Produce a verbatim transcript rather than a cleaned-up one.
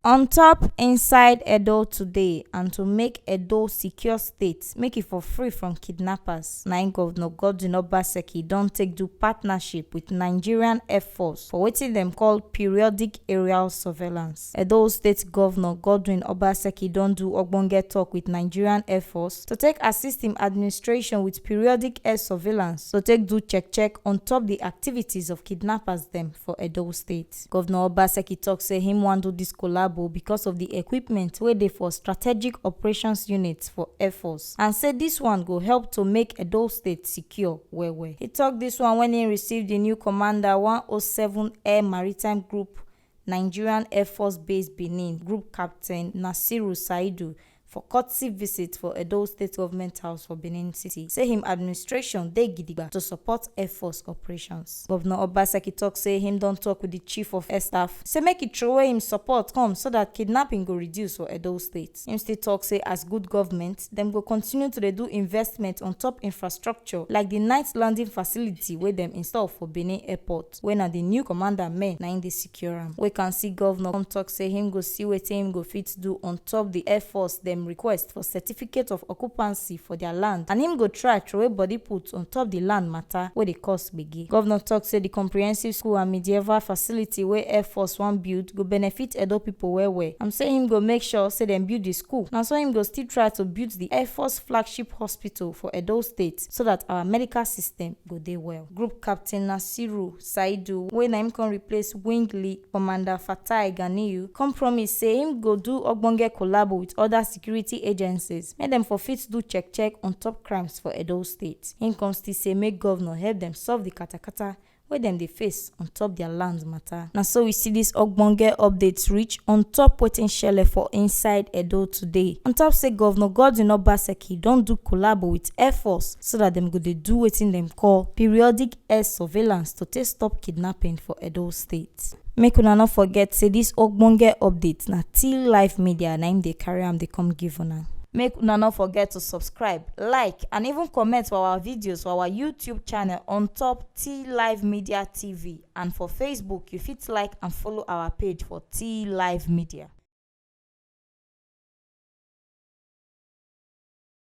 On top inside Edo today, and to make Edo secure state, make it for free from kidnappers, na im Governor Godwin Obaseki don take do partnership with Nigerian Air Force for wetin dem call periodic aerial surveillance. Edo State Governor Godwin Obaseki don do ogbonge talk with Nigerian Air Force to take assist im administration with periodic air surveillance to take do check check on top the activities of kidnappers dem for Edo State. Governor Obaseki talk say him wan do this collabo because of the equipment wey dey for strategic operations unit for Air Force, and say this one go help to make Edo State secure well well. He talk this one when he receive the new commander one oh seven Air Maritime Group, Nigerian Air Force Base Benin, Group Captain Nasiru Saidu, for courtesy visit for Edo State Government House for Benin City. Say him administration dey gidigba to support Air Force operations. Governor Obaseki talk say him don talk with the chief of air staff, say make he throw away him support come so that kidnapping go reduce for Edo State. Him still talk say as good government, dem go continue to dey do investment on top infrastructure like the night landing facility wey dem install for Benin Airport, wey na the new commander men na im dey secure am. We can see governor come talk say him go see wetin him go fit do on top the Air Force dem request for certificate of occupancy for their land, and him go try throway body put on top the land matter wey dey cause gbege. Governor talk say the comprehensive school and medieval facility wey Air Force wan build go benefit Edo people well well. I'm say him go make sure say dem build the school. Na so him go still try to build the Air Force flagship hospital for Edo State so that our medical system go dey well. Group Captain Nasiru Saidu, wey na him come replace Wing League Commander Fatai Ganiyu, come promise say him go do ogbonge collabo with other security agencies, make dem for fit do check check on top crimes for Edo State. Him come still say make governor help dem solve the katakata wey dem dey face on top their land matter. Na so we see this ogbonge updates reach on top wetin shele for inside Edo today. On top say Governor Godwin Obaseki don do collabo with Air Force so that dem go dey do wetin dem call periodic air surveillance to take stop kidnapping for Edo State. Make una no forget say this ogbonge update na T Live Media na im dey carry am dey come give una. Make una no forget to subscribe, like, and even comment for our videos for our YouTube channel on top T Live Media T V, and for Facebook you fit like and follow our page for T Live Media.